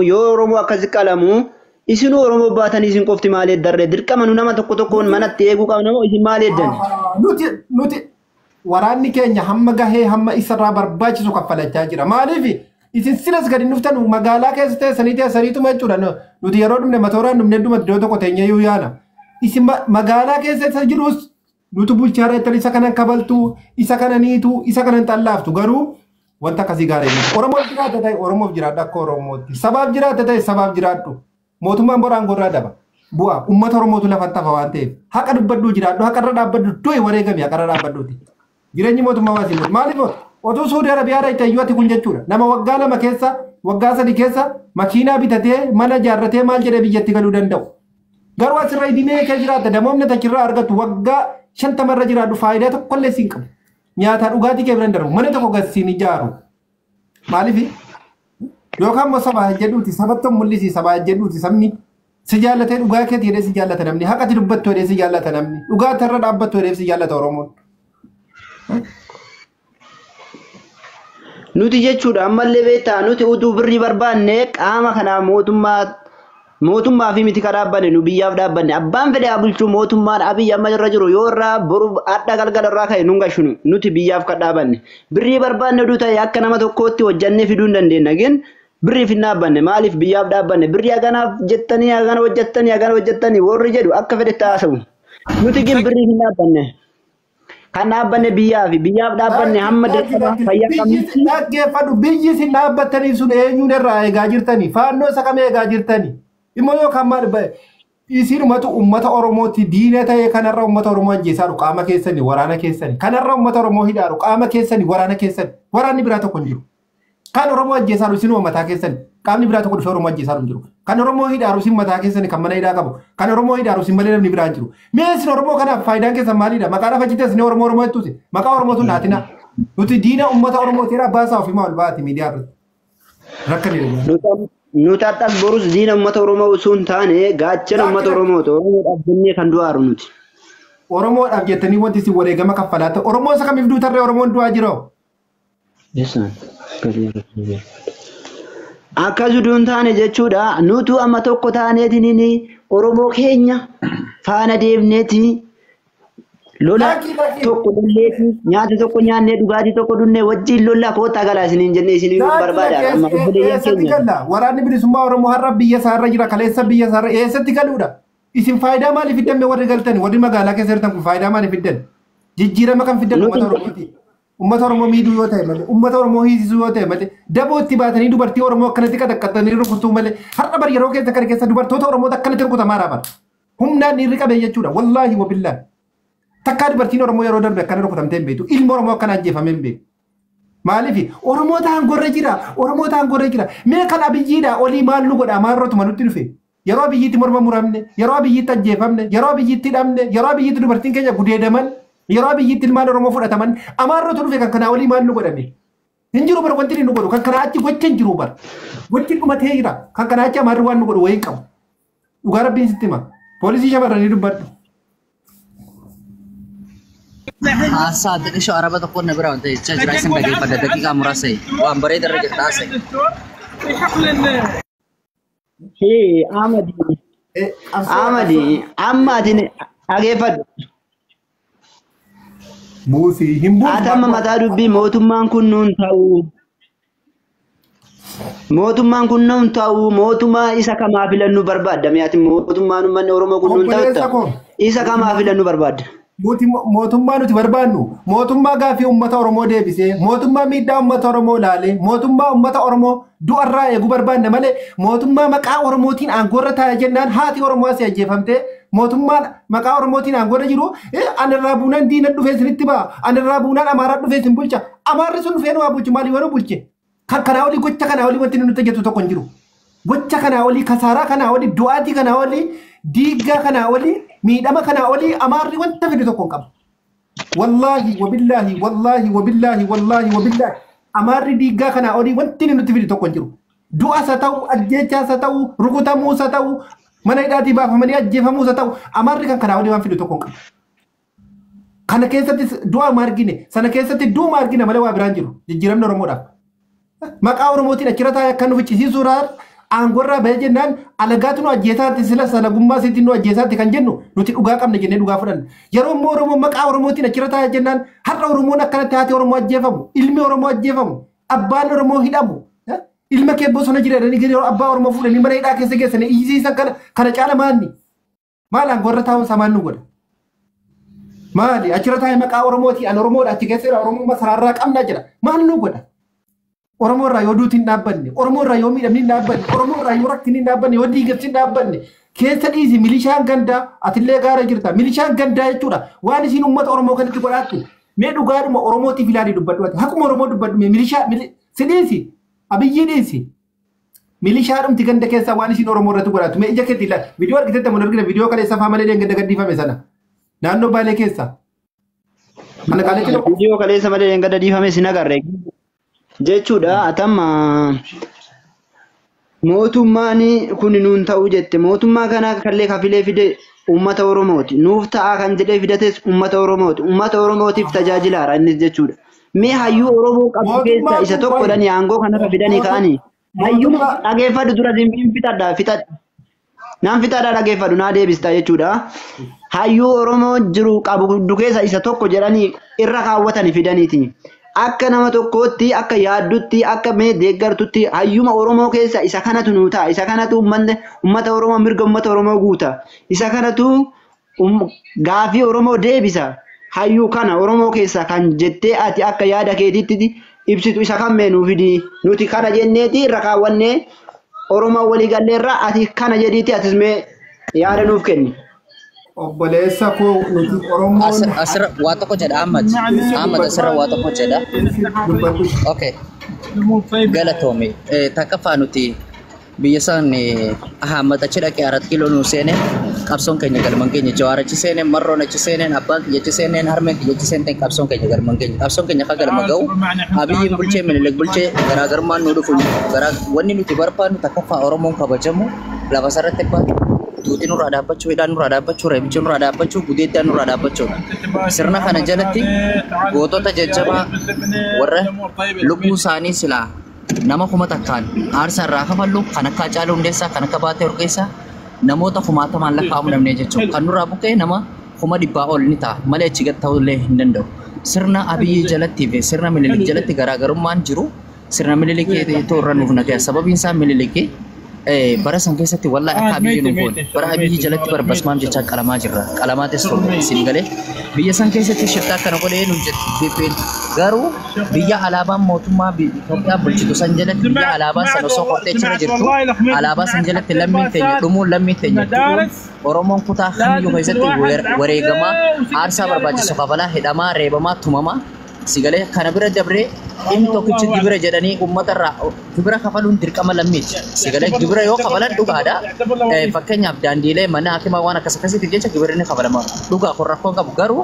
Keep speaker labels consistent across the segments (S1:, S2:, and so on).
S1: yoo Oromoo akkasi qalamu isinuu Oromoo baatanii isin qofti maal eeddarree dirqama nu nama tokko tokkoon manatti eeguu qabna moo isin maal eeddan?
S2: Nuti waraanni keenya hamma gahee hamma isarraa barbaachisu kaffalachaa jira. Maaliif isin silas gadi dhuftan magaalaa keessa teessanii teessaniituma jechuudha. Nuti yeroo dhumne matooraan dhumne dhuma iddoo tokko teenyee iyyuu yaana. Isin magaalaa keessa isa jirus nuti bulchaarra jettan isa kanan kabaltu, isa kana niitu, isa kanan xallaaftu garuu wanta akkasii gaarii miti. Oromoof jiraata ta'e Oromoof jiraadhu akka Oromootti. Sabaaf jiraata ta'e sabaaf jiraadhu. Mootummaan boraan gorraa daba. Bu'aa uummata Oromootu lafa tafa waan ta'eef haqa dubbadhuu jiraadhu haqa irra dhaabbadhu du'e wareegami haqa irra dhaabbadhuuti. Jireenyi mootummaa waan siin maaliif otuu Suudi Arabiyaa irra itti ati kun jechuudha. Nama waggaa 2 keessa waggaa 3 keessa makiinaa bitatee mana ijaarratee maal jedhee biyyatti galuu danda'u. Garuu asirra idimee kee jiraatta damoomni achirraa argattu waggaa 50 irra jiraadhu faayidaa tokkollee siin qabu. Nyaataa dhugaatii kee bira hin darbu mana tokko gad siin ijaaru. Maaliif yookaan immoo sabaa jedhuuti sabatti mul'isi sabaa jedhuuti sabni si jaallatee dhugaa keeti jedhee si jaallata namni haqati dubbattu jedhee si jaallata namni dhugaa irra dhaabbattu jedhee si jaallata Oromoon.
S1: Nuti jechuudha ammallee beektaa nuti utuu birrii barbaanne qaama kanaa mootummaa fi miti kan dhaabbanne nu biyyaaf dhaabbanne abbaan fedhe haa bulchuu mootummaan Abiy amma irra jiru yoo irraa boru adda galgala irraa ka'e nun gashunu nuti biyyaaf kan dhaabanne birrii barbaanne oduu ta'e akka nama tokkootti hojjannee fiduu hin dandeenya gin birriif hin dhaabbanne maaliif biyyaaf dhaabbanne birrii haganaaf jettanii hagana hojjettanii hagana hojjettanii warri jedhu akka fedhe haasa'u nuti gin birriif hin dhaabbanne kan dhaabbanne biyyaaf biyyaaf dhaabbanne hamma dirqama fayyaa qabnutti
S2: Dhaggeeffadhu biyyi isin dhaabbattaniif sun eenyuun irraa eegaa jirtanii faannoo isa kam eegaa jirtanii immoo yookaan maal isinumatu uummata Oromooti diina ta'e kanarra uummata Oromoo ajjeesaaru qaama keessanii waraana keessanii kanarra uummata Oromoo hidhaaru qaama keessanii waraana keessanii waraanni biraa tokko hin jiru. Kan Oromoo ajjeesaaru isinuma mataa keessanii qaamni biraa tokko dhufee Oromoo ajjeesaaru hin jiru. Kan Oromoo hidhaaru isin mataa keessanii kan mana hidhaa qabu kan Oromoo hidhaaru isin malee namni biraa hin jiru. Mee isin Oromoo kanaaf faayidaan keessan maalidha? Maqaa lafa jitee isin Oromoo Oromoo jettuuti. Maqaa Oromootu naatina. Nuti diina uummata Oromoo seera baasaa ofii maal baati miidiyaa irratti. Rakkanii
S1: Nuti har'as borus diina uummata Oromoo osoo hin taane gaachana uummata Oromooti. Oromoodhaaf jennee kan du'aaru nuti.
S2: Oromoodhaaf jettanii wanti isin wareegama kaffalaa ta'e Oromoo isa kamiif duutarree Oromoon du'aa jira?
S1: Akkas utuu hin taane jechuudha. Nutu amma tokko taaneetiin Oromoo keenya faana deemneeti lola tokko lolleeti nyaata tokko nyaannee dhugaatii tokko dhunnee wajjin lolla koottaa galaa isiniin jennee isinii barbaada. Amma obboleeyyan
S2: Eessatti
S1: keenya.
S2: galla? Waraanni bilisummaa Oromoo har'a biyya isaarra jira kaleessa biyya isaarra eessatti galuudha? Isin faayidaa maalii fiddan mee warri galtani warri magaalaa keessa jirtan kun faayidaa maalii fiddan? Jijjiirama kan fiddan uummata Oromooti. Uummata Oromoo miidhuu yoo ta'e malee, uummata Oromoo hiisisuu yoo ta'e malee, daboo itti baatanii dubartii Oromoo akkanatti qaxaqqaxanii rukutuu malee, har'a bar yeroo keessa kana keessa dubartoota Oromoo akkanatti rukutamaa bar. Humnaan dhiirri qabee jechuudha. Wallaahi wabillaahi. Takkaa dubartiin Oromoo yeroo darbe akkana rukutamtee hin beektu. Ilmi Oromoo akkana ajjeefamee hin beeku. Maaliif Oromoo ta'an gorra jira, Oromoo ta'an gorra jira. Mee kan Abiyyiidha olii maal nu godha maal rootuma nutti dhufe. Yeroo Abiyyiitti morma muramne, yeroo Abiyyiitti ajjeefamne, yeroo Abiyyiitti hidhamne, yeroo Abiyyiitti dubartiin keenya gudeedaman, yeroo Abiyyiitti ilmaan Oromoo fudhataman, amaarrotu dhufe kan kanaa olii maal nu godhame. Hin jiru bara wanti inni nu godhu kan kanaa achi gocha hin jiru bara. Gochi dhumatee jira kan kanaa achi amaarri waan nu godhu wayii hin qabu. Dhugaa rabbiin sitti hima. Poolisii shamarranii dubbadhu.
S3: Haasaa xiqqishoo araba tokkoon na bira wanta jechaa jira isin dhaggeeffadha daqiiqaa muraasa waan bareeda irra jirta haasa'e.
S1: Hee Ahmadi Ahmadi amma ati dhageeffadhu.
S2: Buusii hin buusu.
S1: Ati amma mataa dubbii mootummaan kun nuun ta'u. Mootummaan kun nuun ta'u mootummaa isa kamaa filannuu barbaadda mee ati mootummaan uummanni Oromoo kun nuun
S2: Obboleessa
S1: ta'u
S2: koo.
S1: isa kamaa filannuu barbaadda.
S2: Mootummaa nuti barbaannu mootummaa gaaffii uummata Oromoo deebisee mootummaa miidhaa uummata Oromoo ilaalee mootummaa uummata Oromoo du'arraa eeguu barbaanna malee mootummaa maqaa Oromootiin aangoorra taa'e jennaan haati Oromoo asii ajjeefamtee mootummaan maqaa Oromootiin aangoorra jiru anirraa buunaan diina dhufee isinitti ba'a anirraa buunaan Amaaraa dhufee isin bulcha Amaarri sun dhufee nu haa bulchu maaliif nu bulche kan kanaa olii gocha kanaa olii wanti nuti hojjetu tokko hin jiru. Gocha kanaa olii kasaaraa kanaa olii du'aatii kanaa olii diiggaa kanaa olii miidhama kanaa olii Amaarri wanta fidu tokko hin qabu. Wallaahi wabillaahi wallaahi wabillaahi wallaahi wabillaahi Amaarri diiggaa kanaa olii wanti inni nutti fidu tokko hin jiru. Du'as haa ta'u ajjeechaas haa ta'u rukutamuus haa ta'u mana hidhaatii baafamanii ajjeefamuus haa ta'u Amaarri kan kanaa olii waan fidu tokko hin qabu. Kana keessatti du'a ma argine sana keessatti du'uma argine malee waa biraan jiru jijjiiramni Oromoodhaaf. Maqaa Oromootiin achirra taa'ee akka nu ficcisiisuudhaan Aangorraa bahee jennaan alagaatu nu ajjeesaatti sila salagummaa sitti nu ajjeesaatti kan jennu nuti dhugaa qabna jennee dhugaa fudhanna. Yeroo immoo Oromoo maqaa Oromootiin achirra taa'ee jennaan har'a Oromoon akkanatti haati Oromoo ajjeefamu, ilmi Oromoo ajjeefamu, abbaan Oromoo hidhamu. Ilma kee bosona jira jedhanii yeroo abbaa Oromoo fuudhanii mana hidhaa keessa geessanii iyyisiisan kana caala maanni? Maal aangorra taa'uun isaa maal nu godha? Maali achirra taa'ee maqaa Oromooti an Oromoodha achi keessa jira Oromoo masaraarraa qabna jedha maal nu godha? Oromoo irraa yoo duuti hin dhaabbanne, Oromoo irraa yoo miidhamni hin dhaabbanne, Oromoo irraa yoo rakkinni hin dhaabbanne, yoo diigamsi hin dhaabbanne, keessa dhiisi milishaan gandaa atillee gaara jirta. Milishaan gandaa jechuudha. Waan isiin uummata Oromoo kanatti godhaattu. Mee dhugaadhuma Oromootiif ilaalii dubbadhu ati. Haquma Oromoo dubbadhu mee milishaa si dhiisi. Abiyyi dhiisi. Milishaadhumti ganda keessaa waan isiin Oromoo irratti godhaattu. Mee ija keetti ilaali. Viidiyoo argitetti mun argina viidiyoo kaleessa afaan malee ganda gadhiifame sana. Naannoo Baalee keessaa. Mana kaaleetti
S1: Viidiyoo kaleessa malee ganda dhiifame sin agarre. Jechuudha atamma mootummaan kun nuun ta'uu jette mootummaa kana kallee kafilee fide uummata Oromooti nuuf ta'a kan jedhee fidates uummata Oromooti uummata Oromootiif tajaajilaara innis jechuudha. Mee hayyuu Oromoo qabu keessaa isa tokko dhani aangoo kanarra fidanii ka'anii hayyuu dhageeffadhu dura siin fixadha fixadha naan fixadha dhageeffadhu naa deebista jechuudha. Hayyuu Oromoo jiru qabu keessa isa tokko jedhanii irra kaawwatanii fidaniiti. Akka nama tokkootti akka yaaddutti akka mee deeggartutti hayyuma Oromoo keessa isa kanatu nuu ta'a isa kanatu uummata Oromoo mirga uummata Oromoo guuta isa kanatu gaafii Oromoo deebisa hayyuu kana Oromoo keessa kan jettee ati akka yaada keetiitti ibsitu isa kan mee nuu fidi nuti kana jenneeti irra kaawwannee Oromoo walii galleerra ati kana jedhiiti atis mee yaada nuuf kenni.
S2: Obboleessa koo nuti Oromoon
S3: Asirra waa tokko jedha Ahmad. Ahmad asirra waa tokko jedha. Okay. Galatoomi. Takkaffaa nuti biyya san Ahmad achi dhaqee 4 kiiloo nu seene qabsoon keenya galman keenya Jawaar achi seene Marroon achi seeneen abbaan kiyya achi seeneen harmeen kiyya achi seenteen qabsoon keenya galman keenya qabsoon keenya akka galma ga'u Abiyyiin bulchee Minilik bulchee garaagarummaan nu dhufu wanni nuti barbaannu takkaffaa Oromoon kabajamu lafa sarratti baatu duuti nurraa dhaabbachuu, hidhaan nurraa dhaabbachuu, reebichi nurraa dhaabbachuu, gudeeddaan nurraa dhaabbachuudha. Sirna kana jalatti gootota jajjabaa warra lubbuu isaanii silaa nama 1000 aarsaa irraa kafallu kan akka Haacaaluu Hundeessaa, kan akka Baatee Urgeessaa namoota kumaatamaan lakkaa'amu dhabnee jechuudha. Kan nurraa buqqee nama 100,000 ol ni ta'a malee achi gad ta'ullee hin danda'u. Sirna Abiyyi jalatti fi sirna Minilik jalatti garaagarummaan jiru sirna Minilik irra nuuf nagaya. Sababiin isaa Minilik bara san keessatti wallahi akka Abiyyi nu goone bara Abiyyi jalatti barbasmaam jechaa qalamaa jirra qalamaa teessoo isin galee biyya san keessatti shiftaa akkana godhee nu jetti garuu biyya alaabaan mootummaa Itoophiyaa bulchitu san jalatti biyya alaabaa san osoo qortee jira jirtu alaabaa san jalatti lammiin teenya dhumuun lammiin teenya du'uun Oromoon kutaa kamiyyuu keessatti wareegamaa aarsaa barbaachisu kafalaa hidhamaa reebamaa tumamaa sigalee kana bira dabree inni tokkichi gibira jedhanii uummata irraa gibira kafaluun dirqama lammiiti. Sigalee gibira yoo kafalan dhugaadha. Fakkeenyaaf daandiilee mana hakimaa waan akkas akkasiitiif jecha gibirri ni kafalama. Dhugaa kun rakkoo qabu garuu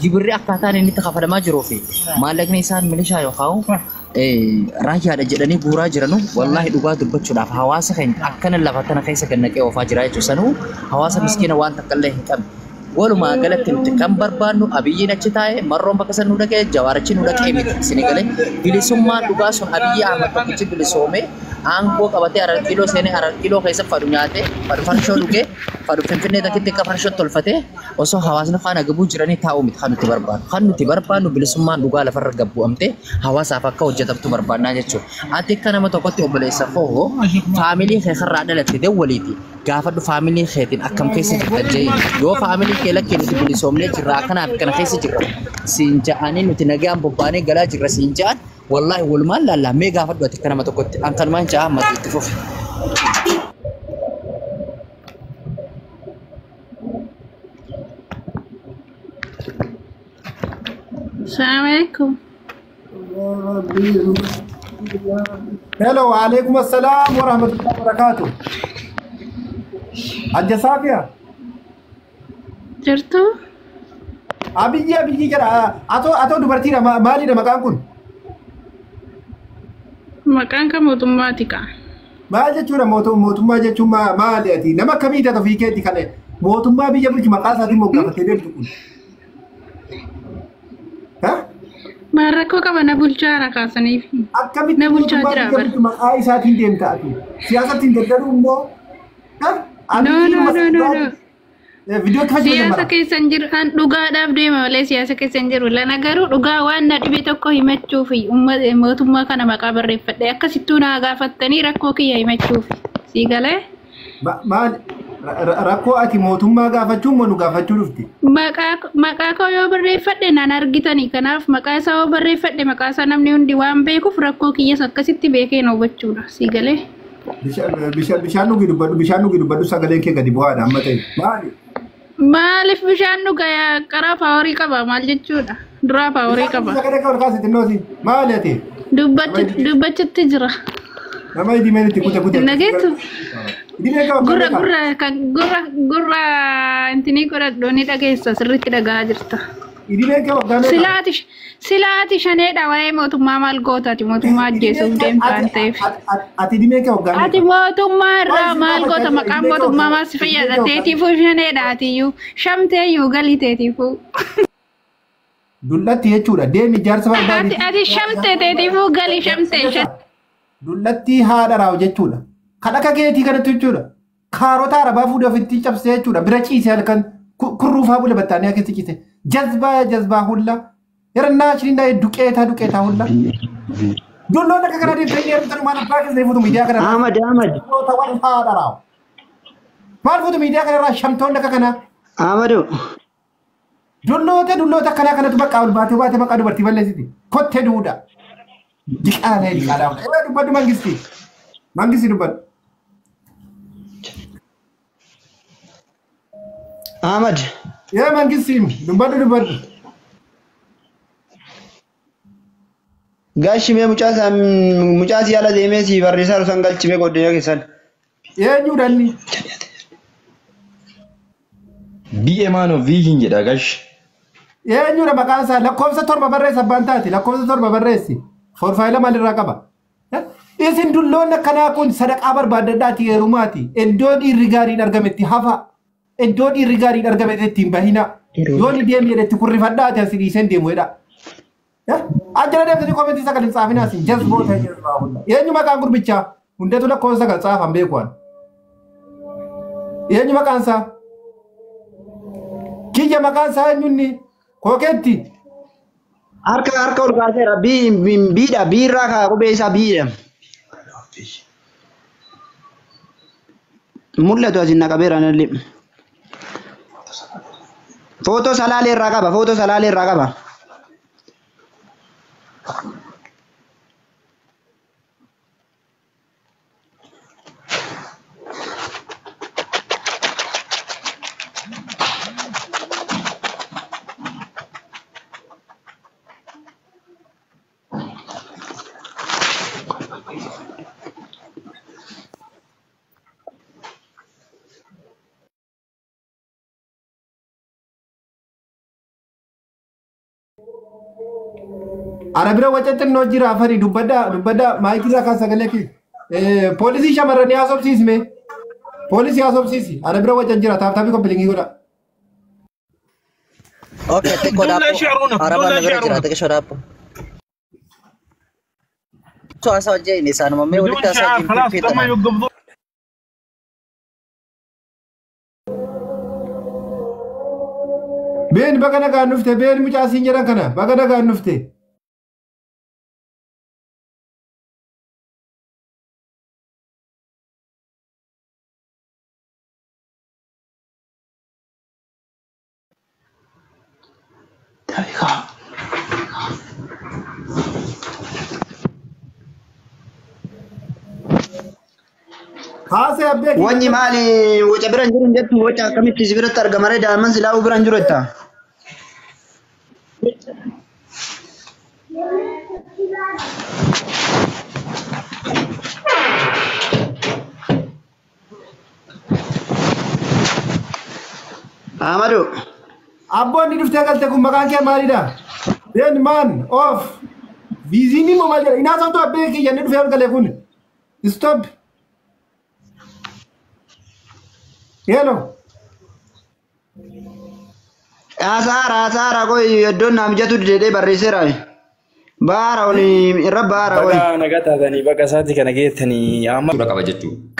S3: gibirri akkaataan inni itti kafalamaa jiruu fi maallaqni isaan milishaa yookaan raayyaadha jedhanii guuraa jiranu wallaahi dhugaa dubbachuudhaaf hawaasa keenya akkana lafa tana keessa gannaqee oofaa jira jechuudha. Sanuu hawaasa miskiina waan takka illee hin qabne. Walumaa galatti nuti kan barbaannu Abiyyiin achi taa'ee Marroon bakka san nu dhaqee Jawaarichi nu dhaqee miti isin galee bilisummaan dhugaa sun Abiyyi Ahmad tokkichi bilisoomee aangoo qabatee 4 kiiloo seenee 4 kiiloo keessa fadhu nyaatee fadhu farshoo dhugee fadhu Finfinnee takkitti akka farshoo tolfatee osoo hawaasni faana gabuu jiranii taa'uu miti kan nuti barbaannu. Kan nuti barbaannu bilisummaan dhugaa lafarra gabbu'amtee hawaasaaf akka hojjetamtu barbaannaa jechuudha. Ati akka nama tokkotti obboleessa koo faamilii kee karraa dhalatte dawwaliiti. Gaafadhu faamilii keetiin akkam keessa jirta jee yoo faamilii kee lakkee nuti bilisoomnee jirra akkanaaf kana keessa jirra siin ja'anii nuti nagaan bobbaanee galaa jirra siin ja'an wallaahi walumaan laallaa mee gaafadhu ati akka nama tokkotti an kanumaan ja'a amma itti fufi.
S4: Assalamu alaikum.
S2: Hello, alaikum assalam wa rahmatullahi wa barakatuh. Ajja Saafiya.
S4: Jirtu?
S2: Abiyyi Abiyyi jedha. Atoo dubartiidha maalidha maqaan kun?
S4: Maqaan kan mootummaati kaa.
S2: Maal jechuudha mootummaa jechuun maali ati? Nama akkamii taata ofii keetti kan mootummaa biyya bulchu maqaa isaatiin moggaafatee deemtu kun?
S4: Maal rakkoo qaba na bulchaa kaasaniif.
S2: Akkamitti
S4: Na bulchaa
S2: mootummaa
S4: jira
S2: biyya
S4: bara.
S2: bulchu maqaa isaatiin deemta ati? Siyaasatti hin daddalu immoo?
S4: No no no no no.
S2: Viidiyoo kafa
S4: Siyaasa
S2: jira.
S4: keessa hin jiru. An dhugaadhaaf deema malee siyaasa keessa hin jiru. Lana garuu dhugaa waan na dhibe tokko himachuufi uummata mootummaa kana maqaa barreeffadhe akkasittuu naa gaafattanii rakkoo kiyya himachuufi. Sii galee?
S2: Maal rakkoo ati mootummaa gaafachuu moo nu gaafachuu dhufti?
S4: Maqaa koo yoo barreeffadhe naan argitanii kanaaf maqaa isaa yoo barreeffadhe maqaa isaa namni hundi waan beekuuf rakkoo kiyyas akkasitti beekee na hubachuudha. Sii galee?
S2: Bishaan dhugi dubbadhu, bishaan dhugi dubbadhu, sagaleen kee gadi bu'aadha amma ta'e. Maali?
S4: Maaliif bishaan dhuga karaa paaworii qaba maal jechuudha? Duraa paaworii qaba.
S2: Sagalee kee ol kaasi xinnoosi. Maali ati?
S4: Dubbachutti jira.
S2: Nama idimeen itti kute kute.
S4: Nageettu
S2: Idimeen kee
S4: gurra gurra kan gurra gurra intinii godhadhu ni dhageessa sirriitti dhagahaa jirta.
S2: Idimeen kee waggaa meeqa?
S4: Silaati shaneedha waa'ee mootummaa maal gootaati mootummaa ajjeesuuf deemta waan ta'eef.
S2: Ati idimeen kee waggaa
S4: Ati
S2: meeqa?
S4: mootummaa irraa maal goota maqaan mootummaa maal si fayyada teetiifuu shaneedha atiyyuu shamteeyyuu galii teetiifuu.
S2: Dullatti jechuudha. Deemi ijaarsa barbaadi.
S4: Ati shamtee teetiifuu galii shamtee.
S2: Dullatti haadha raawu jechuudha. Kan akka keetii kanatti jechuudha. Kaarota arabaa fuudhee ofitti cabsee jechuudha. Bira ciisee halkan kurruufaa bula battaanii keessa ciise. Jazbaa jazbaa hulla. Yerannaa shiriindaa duqeetaa duqeetaa hulla. Dulloon akka kana deemtanii heerumtan maal abbaa keessa fuutu miidiyaa kana.
S1: Ahmad Ahmad.
S2: Waan haadha raawu. Maal fuutu miidiyaa kanarraa shamtoonni akka kanaa?
S1: Ahmadu.
S2: Dulloota dulloota akkanaa kanatu bakka ol baatee baatee maqaa dubartii balleessiti. Kottee duudha. Diqaalee diqaalaa. Ee dubbadhu mangisti. Mangisti dubbadhu.
S1: Ahmad.
S2: Ee mangisti dubbadhu dubbadhu.
S1: Gaashimee mucaa si ala deemee si barreessaa osoo galchimee godina keessan.
S2: Eenyudha inni?
S5: Be a man of vision jedha gash.
S2: Eenyudha maqaan isaa? Lakkoofsa 7 barreessi abbaan taate. Lakkoofsa 7 barreessi. Forfaayila maalirraa qaba? Isin dulloonni akkanaa kun sadaqaa barbaadadhaati heerumaati. Iddoo dhiirri gaariin argametti hafa. Iddoo dhiirri gaariin argametti ittiin bahina. Yoo ni deemi jedhetti kurrifadhaati asi dhiiseen deemu jedha. Ajjala deemtanii koomentii sagal hin xaafinaa isin jazboota jazbaa hunda. Eenyu maqaan gurbichaa? Hundatu lakkoofsa 9 xaafan beeku ani. Eenyu maqaan isaa? Kiyya maqaan isaa eenyunni? Kookeetti.
S1: Harka harka ol kaaseera biidha biirraa kaa qubee isaa biidha. Mul'atu asin naqabeera nalli. Footoo salaalee irraa qaba footoo salaalee irraa qaba.
S2: Ana bira waca xinnoo jira afanii dubbadhaa dubbadhaa maayikii kan sagalee kee. Poolisii shamarranii haasofsiisme. Poolisii haasofsiisi. Ana bira waca jira taaptaabii kompiilingii godha.
S3: Okay, xiqqoo daabboo. Arabaan na bira jira xiqqoo daabboo. Haasaa wajjin isaanuma mee walitti haasaa wajjin fiixan.
S2: Been baga nagaan dhufte been mucaa siin jedhan kana baga nagaan dhufte. Haasee abbee
S1: Wanyi maali waca bira hin jiru hin jettu waca akkamitti si biratti argama ree daa'imman silaa'uu bira hin jiru jetta. Ahmadu.
S2: Abboonni dhuftee galte kun maqaan kee maalidha? Ben man of viiziinii moo maal jedha? Inaasawtu abbee kiyya inni dhufee gale kun. Stop. Hello.
S1: Haasaara haasaara qoy iddoon naa mijatu jedhee barreesseera. Baara oli irra baara oli.
S6: Baga nagaa taatanii bakka isaatti kana geettanii amma
S5: qaba jechuudha.